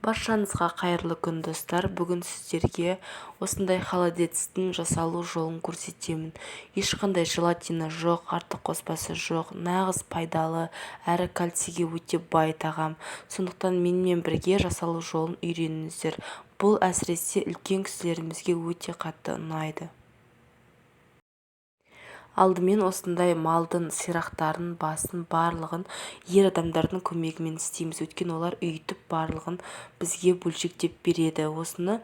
Баршаңызға қайырлы күн, достар! Бүгін сіздерге осындай холодецтің жасалу жолын көрсетемін. Ешқандай желатині жоқ, артық қоспасы жоқ, нағыз пайдалы әрі кальцийге өте бай тағам. Сондықтан менімен бірге жасалу жолын үйреніңіздер. Бұл әсіресе үлкен кісілерімізге өте қатты ұнайды. Алдымен осындай малдың сирақтарын, басын, барлығын ер адамдардың көмегімен істейміз. Өйткені олар үйітіп, барлығын бізге бөлшектеп береді. Осыны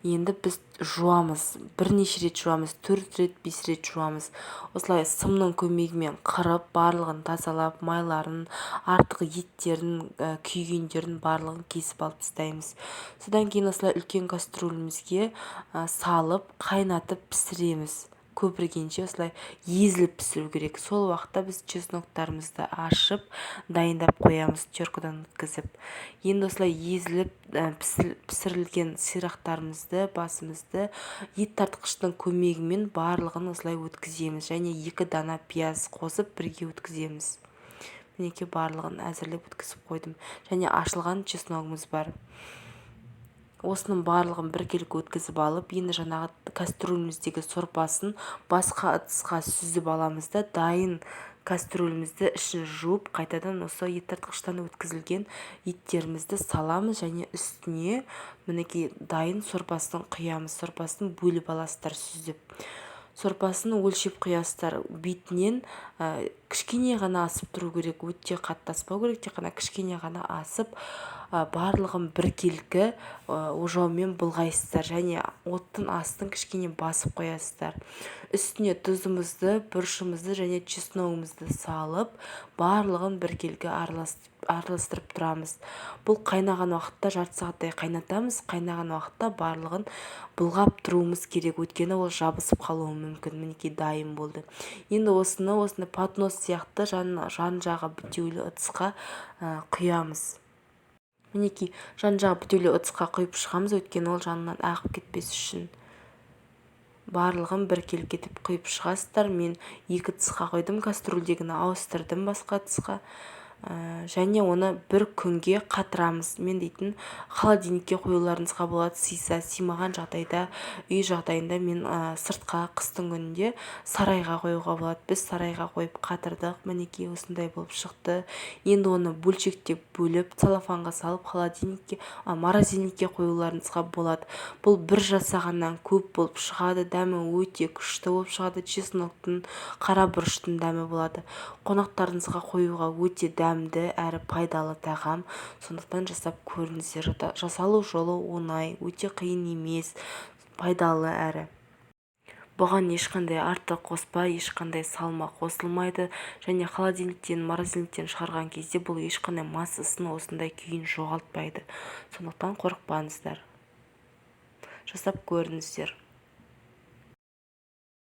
енді біз жуамыз, бірнеше рет жуамыз, төрт рет, бес рет жуамыз. Осылай сымның көмегімен қырып, барлығын тазалап, майларын, артық еттерін, күйгендерін барлығын кесіп алып тастаймыз. Содан кейін осылай үлкен кастрюлімізге салып, қайнатып пісіреміз. Көпіргенше осылай езіліп пісіру керек. Сол уақытта біз чесноктарымызды ашып, дайындап қоямыз теркадан өткізіп. Енді осылай езіліп пісірілген сирақтарымызды, басымызды ет тартқыштың көмегімен барлығын осылай өткіземіз және 2 дана пияз қосып, бірге өткіземіз. Мінекей, барлығын әзірлеп, өткізіп қойдым. Және ашылған чесногымыз бар. Осының барлығын біркелкі өткізіп алып, енді жаңағы кастрюліміздегі сорпасын басқа ыдысқа сүзіп аламыз да, дайын кастрюлімізді ішін жуып, қайтадан осы ет тартқыштан өткізілген еттерімізді саламыз және үстіне, мінекей, дайын сорпасын құямыз. Сорпасын бөліп аласыздар сүзіп. Сорпасын өлшеп құясыздар. Бетінен кішкене ғана асып тұру керек, өте қатты аспау керек, тек қана кішкене ғана асып, барлығын біркелкі ожаумен былғайсыздар және оттың астын кішкене басып қоясыздар. Үстіне тұзымызды, бұрышымызды және чесногымызды салып, барлығын біркелкі араластырып тұрамыз. Бұл қайнаған уақытта, жарты сағаттай қайнатамыз. Қайнаған уақытта барлығын былғап тұруымыз керек, өйткені ол жабысып қалуы мүмкін. Мінекей, дайын болды. Енді осыны осындай поднос сияқты жан жағы бітеулі ыдысқа құямыз. Мінекей, жан жағы бітеулі ыдысқа құйып шығамыз, өйткені ол жанынан ағып кетпес үшін. Барлығын біркелкі етіп құйып шығасыздар. Мен 2 ыдысқа құйдым, кастрюльдегіні ауыстырдым басқа ыдысқа. Және оны бір күнге қатырамыз. Мен дейтін, холодильникке қоюларыңызға болады, сыйса. Сыймаған жағдайда, үй жағдайында мен сыртқа, қыстың күнінде сарайға қоюға болады. Біз сарайға қойып қатырдық. Мінекей, осындай болып шықты. Енді оны бөлшектеп бөліп, целлофанға салып, холодильникке, морозильникке қоюларыңызға болады. Бұл бір жасағаннан көп болып шығады, дәмі өте күшті болып шығады, чесноктың, қара бұрыштың дәмі болады. Қонақтарыңызға қоюға өте дәмді әрі пайдалы тағам. Сондықтан жасап көріңіздер. Жасалу жолы оңай, өте қиын емес, пайдалы әрі. Бұған ешқандай артық қоспа, ешқандай салма қосылмайды және холодильниктен, морозильниктен шығарған кезде бұл ешқандай массасын, осындай күйін жоғалтпайды. Сондықтан қорықпаңыздар, жасап көріңіздер.